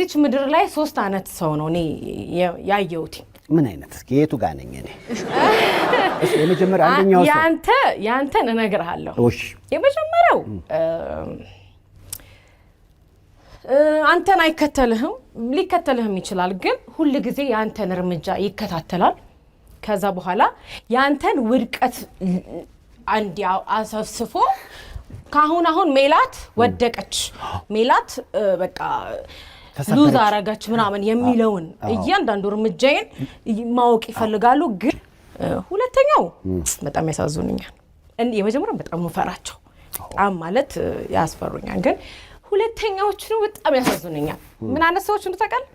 እዚች ምድር ላይ ሶስት አይነት ሰው ነው እኔ ያየሁት። ምን አይነት? እስኪ የቱ ጋር ነኝ እኔ? እሺ፣ የመጀመሪያ አንደኛው ሰው። ያንተን እነግርሃለሁ። እሺ። የመጀመሪያው አንተን አይከተልህም፣ ሊከተልህም ይችላል፣ ግን ሁል ጊዜ የአንተን እርምጃ ይከታተላል። ከዛ በኋላ የአንተን ውድቀት አንድ አሰፍስፎ ከአሁን አሁን ሜላት ወደቀች፣ ሜላት በቃ ተሰበረች። Lose አረገች ምናምን የሚለውን እያንዳንዱ እርምጃዬን ማወቅ ይፈልጋሉ። ግን ሁለተኛው በጣም ያሳዝኑኛል። የመጀመሪያው በጣም ምፈራቸው፣ በጣም ማለት ያስፈሩኛል። ግን ሁለተኛዎቹ በጣም ያሳዝኑኛል። ምን አይነት ሰዎች እንደሆኑ ታውቃለህ?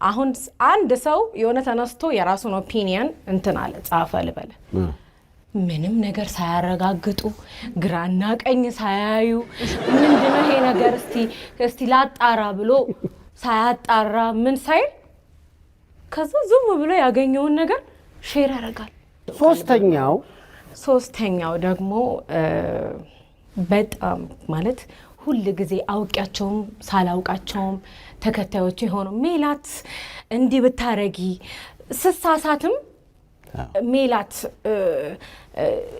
አሁን አንድ ሰው የሆነ ተነስቶ የራሱን opinion እንትን አለ፣ ጻፈ ልበል፣ ምንም ነገር ሳያረጋግጡ፣ ግራና ቀኝ ሳያዩ፣ ምንድነው ይሄ ነገር እስቲ ላጣራ ብሎ ሳያጣራ ምን ሳይል ከዛ ዝም ብሎ ያገኘውን ነገር share ያደርጋል። ሶስተኛው? ሶስተኛው ደግሞ በጣም ማለት ሁል ጊዜ አውቂያቸውም ሳላውቃቸውም ተከታዮች የሆኑ፣ ሜላት እንዲህ ብታረጊ፣ ስሳሳትም ሜላት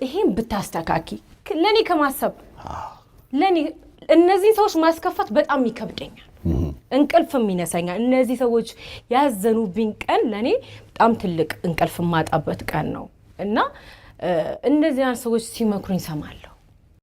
ይሄን ብታስተካኪ፣ ለእኔ ከማሰብ ለእኔ እነዚህን ሰዎች ማስከፋት በጣም ይከብደኛል፣ እንቅልፍም ይነሳኛል። እነዚህ ሰዎች ያዘኑብኝ ቀን ለእኔ በጣም ትልቅ እንቅልፍ የማጣበት ቀን ነው እና እነዚያን ሰዎች ሲመክሩኝ ሰማለሁ።